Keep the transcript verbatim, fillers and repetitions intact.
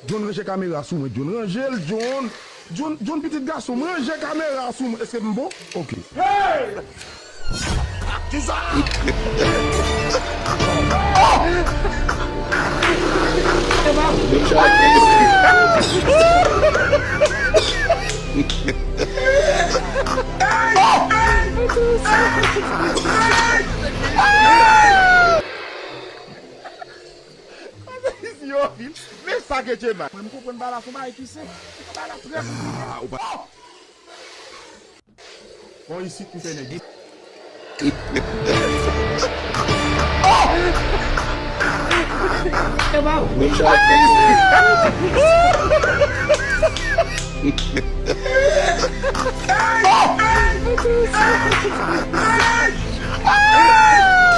John, ranje kamera sou mwen, John. Ranje l, John. John, John, pitit gason m, ranje kamera sou mwen. Èske m bon? Ok. Hey! Kisa? Men sa ke Djema. Mwen, m konprann bagay la, se yon bagay ki senp. Se yon bagay la trè konplike. Ah, ou pa. Bon, isit, m fè nèg.